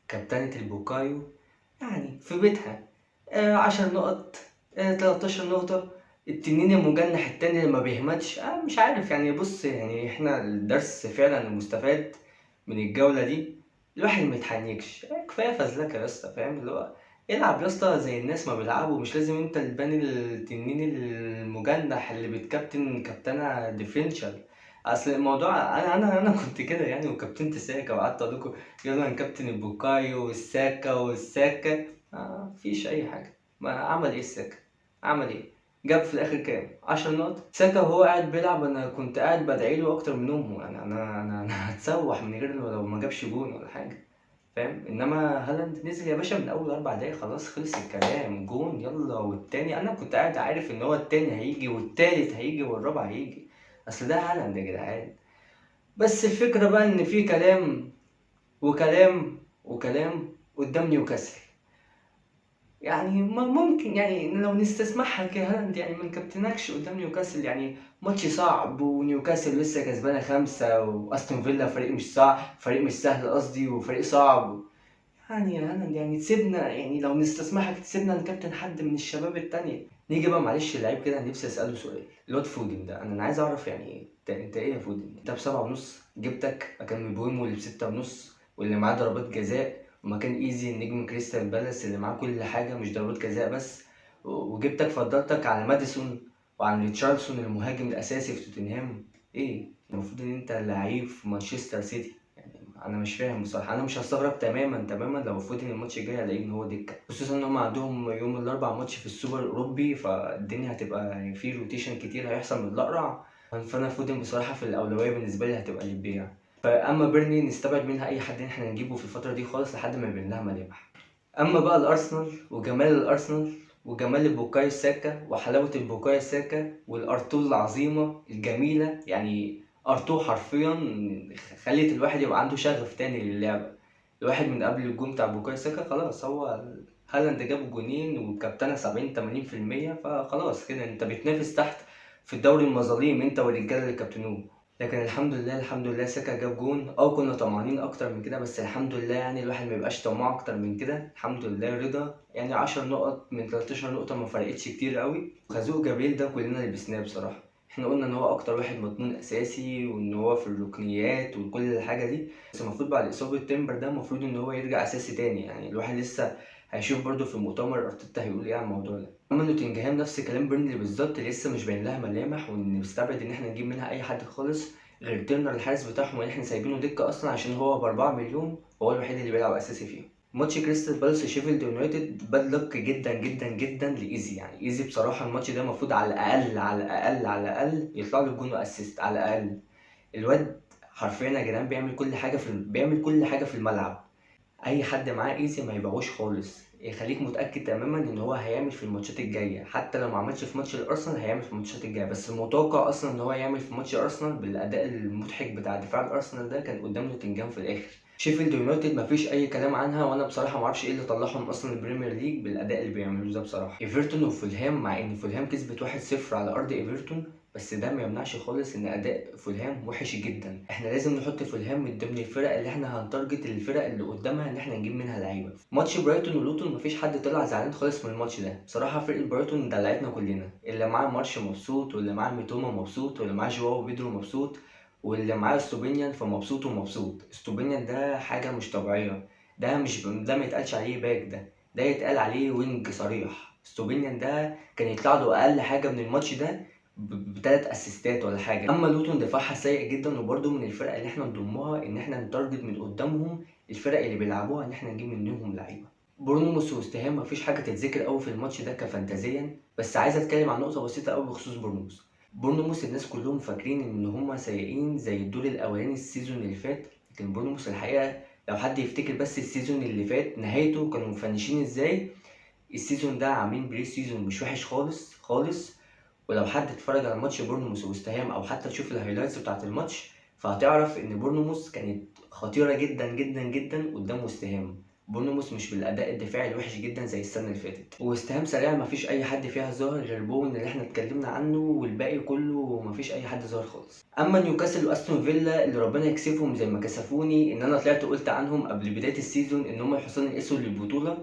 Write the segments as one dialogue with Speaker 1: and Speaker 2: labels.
Speaker 1: كابتنة البوكايو يعني في بيتها 10 نقط، 13 نقطة. التنين المجنح التاني اللي ما بيهمتش، مش عارف يعني. بص يعني احنا الدرس فعلا المستفاد من الجولة دي، الواحد ما يتحنكش، كفاية فزلكة يا اسطى، فاهم؟ اللي هو العب يا اسطى زي الناس ما بيلعبوا، مش لازم انت اللي تبان التنين المجنح اللي بتكابتن كابتنة differential. اصل الموضوع انا كنت كده يعني، وكابتنت ساكا وقعدت اقول لكم يلا نكابتن البوكايو والساكا والساكا، ما فيش اي حاجه. ما عمل ايه الساكا؟ عمل ايه؟ جاب في الاخر كام؟ 10 نقط. ساكا وهو قاعد بيلعب انا كنت قاعد بدعي له اكتر من امه، يعني انا هتسوح من غير لو ما جابش جون ولا حاجة، فاهم؟ انما هالاند نزل يا باشا من اول 4 دقايق، خلاص خلص الكلام، جون يلا. والتاني انا كنت قاعد عارف ان هو التاني هيجي والتالت هيجي والرابع هيجي، اصل ده هالاند يا جدعان. بس الفكرة بقى ان في كلام وكلام وكلام قدام نيوكاسل، يعني ما ممكن يعني لو نستسمحها كهالاند يعني ما نكابتنكش قدام نيوكاسل، يعني ماتش صعب ونيوكاسل لسه كسبانه 5، واستون فيلا فريق مش صعب، فريق مش سهل قصدي، وفريق صعب. يعني يا هالاند يعني تسيبنا، يعني لو نستسمحك تسيبنا نكابتن حد من الشباب التانية. نيجي بقى معلش اللعيب كده نفسي اساله سؤال، الواد فودن ده انا عايز اعرف يعني ايه انت ايه يا فودن؟ انت ب7.5 جبتك مكان مبويمو اللي ب6.5 واللي معاه ضربات جزاء، ومكان ايزي النجم كريستال بالاس اللي معاه كل حاجة مش ضربات جزاء بس، وجبتك فضلتك على ماديسون وعن ريتشاردسون المهاجم الاساسي في توتنهام. ايه المفروض ان انت لعيب في مانشستر سيتي، يعني انا مش فاهم بصراحة. انا مش هستغرب تماما تماما لو فودن الماتش الجاي هلاقيه ان هو دكه، خصوصا ان هم عندهم يوم الاربع ماتش في السوبر الاوروبي، فالدنيا هتبقى يعني في rotation كتير هيحصل من الاقرع. فانا فودن بصراحة في الاولوية بالنسبة لي هتبقى للبيع. فاما بيرني نستبعد منها اي حد ان احنا نجيبه في الفترة دي خالص لحد ما يبين لها ملامح. اما بقى الارسنال وجمال الارسنال وجمال البوكايو ساكا وحلاوة البوكايو ساكا والارتو العظيمة الجميلة، يعني ارتو حرفيا خلت الواحد يبقى عنده شغف تاني للعبة. الواحد من قبل الجون بتاع بوكايو ساكا خلاص، هو هالاند جاب جونين والكابتنه سبعين تمانين في المية، فخلاص كده انت بتنافس تحت في الدوري المظالم انت والرجاله اللي كابتنوه. لكن الحمد لله، الحمد لله ساكا جاب جون. كنا طمعانين اكتر من كده، بس الحمد لله يعني الواحد ما يبقاش طماع اكتر من كده، الحمد لله رضا. يعني 10 نقط من 13 نقطة ما فرقتش كتير قوي. خازوق جبريل ده كلنا لبسناه بصراحة، احنا قلنا ان هو اكتر واحد مضمون اساسي وان هو في الركنيات وكل الحاجة دي، بس المفروض بعد اصابة تيمبر ده المفروض ان هو يرجع اساسي تاني. يعني الواحد لسه هيشوف برده في المؤتمر ارتيتا هيقول ايه عن الموضوع ده. اما نوتنجهام نفس كلام بيرنلي بالظبط، لسه مش باين لها ملامح، ونستبعد ان احنا نجيب منها اي حد خالص غير تيرنر الحارس بتاعهم اللي احنا سايبينه دكه اصلا عشان هو ب4 مليون وهو الوحيد اللي بيلعب اساسي فيهم. ماتش كريستال بالاس شيفيلد يونايتد bad luck جدا جدا جدا لايزي، يعني ايزي بصراحة الماتش ده المفروض على الاقل على الاقل على الاقل يطلع له جون و assist على الاقل. الواد حرفيا يا جدعان بيعمل كل حاجة في بيعمل كل حاجة في الملعب. اي حد معاه ايزي ما يبيعوش خالص، يخليك متاكد تماما ان هو هيعمل في الماتشات الجاية، حتى لو ما عملش في ماتش الارسنال هيعمل في الماتشات الجاية، بس المتوقع اصلا ان هو يعمل في ماتش ارسنال بالاداء المضحك بتاع دفاع الارسنال ده كان قدام نوتنجهام في الاخر. شيفيلد يونايتد ما فيش اي كلام عنها، وانا بصراحة ما اعرفش ايه اللي طلعهم اصلا البريمير ليج بالاداء اللي بيعملوه ده بصراحة. ايفرتون وفولهام، مع ان فولهام كسبت 1-0 على ارض ايفرتون، بس ده ما يمنعش خالص ان اداء فولهام وحش جدا. احنا لازم نحط فولهام من ضمن الفرق اللي احنا هن target الفرق اللي قدامها ان احنا نجيب منها لعيبة. ماتش برايتون ولوتون مفيش حد طلع زعلان خالص من الماتش ده بصراحة. فرقه برايتون دلعتنا كلنا، اللي معاه مارش مبسوط، واللي معاه ميتوما مبسوط، واللي معاه جواو بيدرو مبسوط، واللي معاه استوبينيان فمبسوط ومبسوط. استوبينيان ده حاجة مش طبيعية، ده مش ده ما يتقالش عليه back، ده يتقال عليه wing صريح. استوبينيان ده كان يطلع له اقل حاجة من الماتش ده بتلات اسيستات ولا حاجة. اما لوتون دفاعها سيء جدا، وبرده من الفرق اللي احنا نضمها ان احنا ن target من قدامهم الفرق اللي بيلعبوها ان احنا نجيب منهم لعيبة. بورنموث ووستهام مفيش حاجة تتذكر قوي في الماتش ده كفانتازيا، بس عايز اتكلم عن نقطة بسيطة قوي بخصوص بورنموث. بورنموث الناس كلهم فاكرين ان هم سيئين زي الدور الاولاني ال season اللي فات، لكن بورنموث الحقيقة لو حد يفتكر بس ال season اللي فات نهايته كانوا مفنشين ازاي، ال season ده عاملين pre-season مش وحش خالص خالص. ولو حد اتفرج على ماتش بورنموث ووستهام او حتى تشوف ال highlights بتاعت الماتش، فهتعرف ان بورنموث كانت خطيرة جدا جدا جدا قدام وستهام. بورنموث مش بالاداء الدفاعي الوحش جدا زي السنة اللي فاتت. ووست هام سريع مفيش اي حد فيها ظاهر غير بوين اللي احنا اتكلمنا عنه، والباقي كله مفيش اي حد ظاهر خالص. اما نيوكاسل واستون فيلا اللي ربنا يكسفهم زي ما كسفوني ان انا طلعت قلت عنهم قبل بداية ال season ان هم الحصان الاسود للبطولة،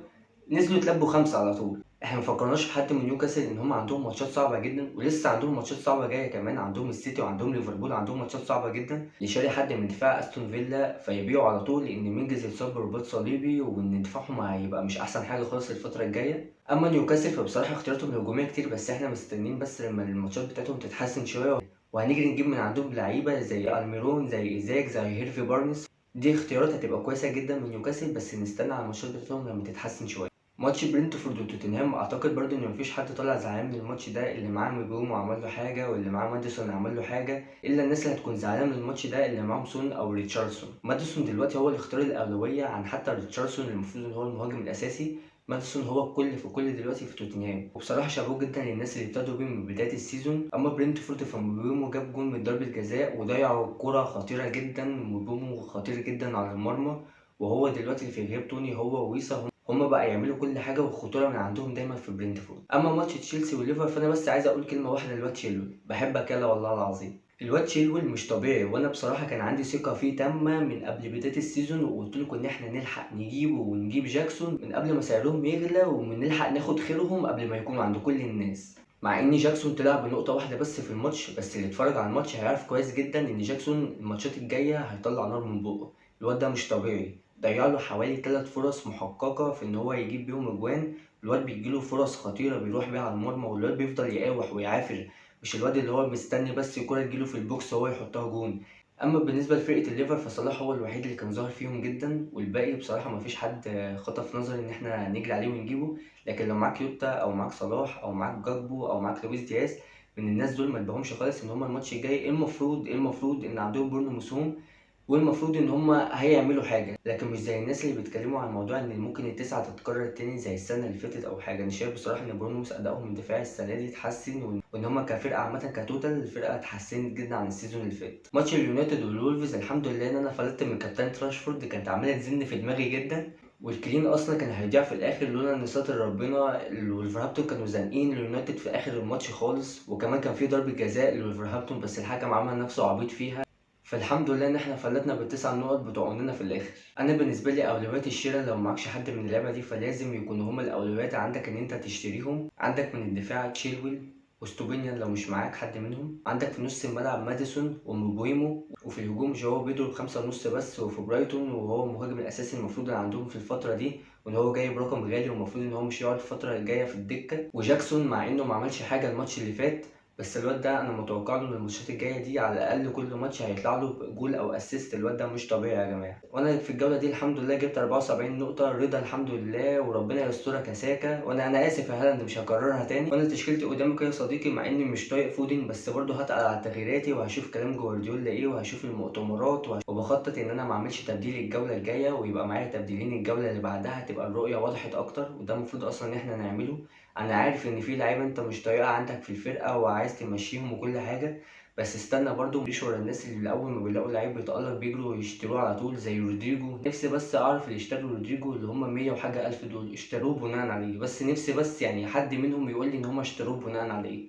Speaker 1: نزلوا اتلبوا 5 على طول. احنا ما فكرناش في حد من نيوكاسل ان هم عندهم ماتشات صعبة جدا، ولسه عندهم ماتشات صعبة جاية كمان، عندهم السيتي وعندهم ليفربول، عندهم ماتشات صعبة جدا. اللي شاري حد من دفاع استون فيلا فيبيعوا على طول، لان مينجز اتصاب برباط صليبي وان دفاعهم هيبقى مش احسن حاجة خالص الفترة الجاية. اما نيوكاسل فبصراحة اختياراتهم الهجومية كتير، بس احنا مستنيين بس لما الماتشات بتاعتهم تتحسن شوية، وهنيجي نجيب من عندهم لعيبة زي الميرون، زي ايزاك، زي هيرفي بارنس. دي اختيارات هتبقى كويسة جدا من نيوكاسل، بس نستنى على الماتشات بتاعتهم لما تتحسن شوية. ماتش برينتفورد وتوتنهام اعتقد برضو ان مفيش حد طالع زعلان من الماتش ده، اللي معاه مبومو عمل له حاجة، واللي معاه ماديسون عمل له حاجة، الا الناس اللي هتكون زعلانة من الماتش ده اللي معاهم سون او ريتشاردسون. ماديسون دلوقتي هو اللي اختار الاولوية عن حتى ريتشاردسون اللي المفروض ان هو المهاجم الاساسي. ماديسون هو الكل في كل دلوقتي في توتنهام، وبصراحة شابوه جدا للناس اللي ابتدوا بيه من بداية ال season. اما برينتفورد فمبومو جاب جون من ضربه جزاء وضيع كره خطيرة جدا، مبومو خطير جدا على المرمى، وهو دلوقتي في غياب توني هو ويسا هما بقى يعملوا كل حاجة والخطوره من عندهم دايما في برينتفورد. اما ماتش تشيلسي وليفر فانا بس عايز اقول كلمة واحدة للواد تشيلويل، بحبك يلا والله العظيم. الواد تشيلويل مش طبيعي، وانا بصراحة كان عندي ثقة فيه تامة من قبل بداية ال season، وقلت لكم ان احنا نلحق نجيبه ونجيب جاكسون من قبل ما سعرهم يغلى، ونلحق ناخد خيرهم قبل ما يكونوا عند كل الناس. مع ان جاكسون طلع بنقطة واحدة بس في الماتش، بس اللي اتفرج على الماتش هيعرف كويس جدا ان جاكسون الماتشات الجاية هيطلع نار من بقه. الواد ده مش طبيعي، ضيع له حوالي 3 فرص محققة في ان هو يجيب بيهم اجوان. الواد بيجيله فرص خطيرة بيروح بيها على المرمى، والواد بيفضل يقاوح ويعافر، مش الواد اللي هو مستني بس الكرة تجيله في ال box وهو يحطها جون. اما بالنسبة لفرقة الليفر فصلاح هو الوحيد اللي كان ظاهر فيهم جدا، والباقي بصراحة ما فيش حد خطف نظري ان احنا نجري عليه ونجيبه. لكن لو معاك يوتا او معاك صلاح او معاك جاكبو او معاك لويس دياز من الناس دول ما تبقاهمش خالص ان هم الماتش الجاي المفروض ان عندهم بورنموث home، والمفروض ان هم هيعملوا حاجة، لكن مش زي الناس اللي بيتكلموا عن موضوع ان ممكن التسعة تتكرر تاني زي السنة اللي فاتت او حاجة. انا شايف بصراحة ان بورنموث ادائهم الدفاعي السنة دي اتحسن، وان هم كفرقه عامة ك total الفرقة اتحسنت جدا عن ال season اللي فات. ماتش اليونايتد والولفز الحمد لله ان انا فلتت من كابتن راشفورد، كانت عماله تزن في دماغي جدا، وال clean اصلا كان هيضيع في الاخر لولا ان ساتر ربنا. الولفرهامبتون كانوا زانقين اليونايتد في اخر الماتش خالص، وكمان كان في ضربه جزاء لولفرهامبتون بس الحكم عمل نفسه عبيط فيها. فالحمد لله ان احنا فلتنا بالتسع نقط بتوعنا في الاخر. انا بالنسبة لي اولويات الشراء لو معكش حد من اللعبة دي فلازم يكونوا هما الاولويات عندك ان انت تشتريهم. عندك من الدفاع تشيلويل وستوبينيان لو مش معاك حد منهم، عندك في نص الملعب ماديسون ومبويمو، وفي الهجوم جواو بيدرو ب5.5 بس، وفي برايتون وهو المهاجم الاساسي المفروض اللي عندهم في الفترة دي، وان هو جايب رقم غالي والمفروض ان هو مش يقعد الفترة الجاية في الدكة. وجاكسون مع انه ما عملش حاجة الماتش اللي فات، بس الواد ده انا متوقع له ان الماتشات الجاية دي على الاقل كل ماتش هيطلع له جول او assist. الواد ده مش طبيعي يا جماعة. وانا في الجولة دي الحمد لله جبت 74 نقطة، رضا الحمد لله، وربنا يسترك يا ساكا. وانا اسف يا هالاند مش هكررها تاني. وانا تشكيلتي قدامك يا صديقي، مع اني مش طايق فودن بس برضه هتقل على تغييراتي، وهشوف كلام جوارديولا ايه، وهشوف المؤتمرات، وبخطط ان انا ما اعملش تبديل الجولة الجاية ويبقى معايا تبديلين الجولة اللي بعدها، تبقى الرؤية وضحت اكتر، وده المفروض اصلا ان احنا نعمله. انا عارف ان في لعيبة انت مش طايقها عندك في الفرقة وعايز تمشيهم وكل حاجة، بس استنى برضو، مش ورا الناس اللي اول ما بيلاقوا لعيب بيتألق بيجروا ويشتروه على طول زي رودريجو. نفسي بس اعرف اللي اشتروا رودريجو اللي هم 100 وحاجه الف دول اشتروه بناء على ايه، بس نفسي بس يعني حد منهم يقول لي ان هم اشتروه بناء على ايه.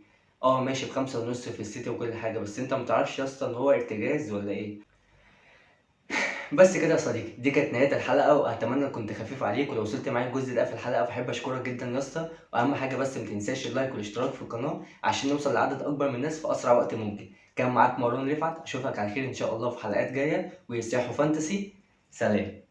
Speaker 1: ماشي ب5.5 في السيتي وكل حاجة، بس انت متعرفش يا اسطى ان هو ارتجاز ولا ايه. بس كده يا صديقي، دي كانت نهاية الحلقة، وأتمنى كنت خفيف عليك، ولو وصلت معايا الجزء ده في الحلقة فأحب أشكرك جدا يا اسطى. وأهم حاجة بس ما تنساش ال like والاشتراك في القناة عشان نوصل لعدد أكبر من الناس في أسرع وقت ممكن. كان معاك مروان رفعت، أشوفك على خير إن شاء الله في حلقات جاية، ويسيحوا fantasy. سلام.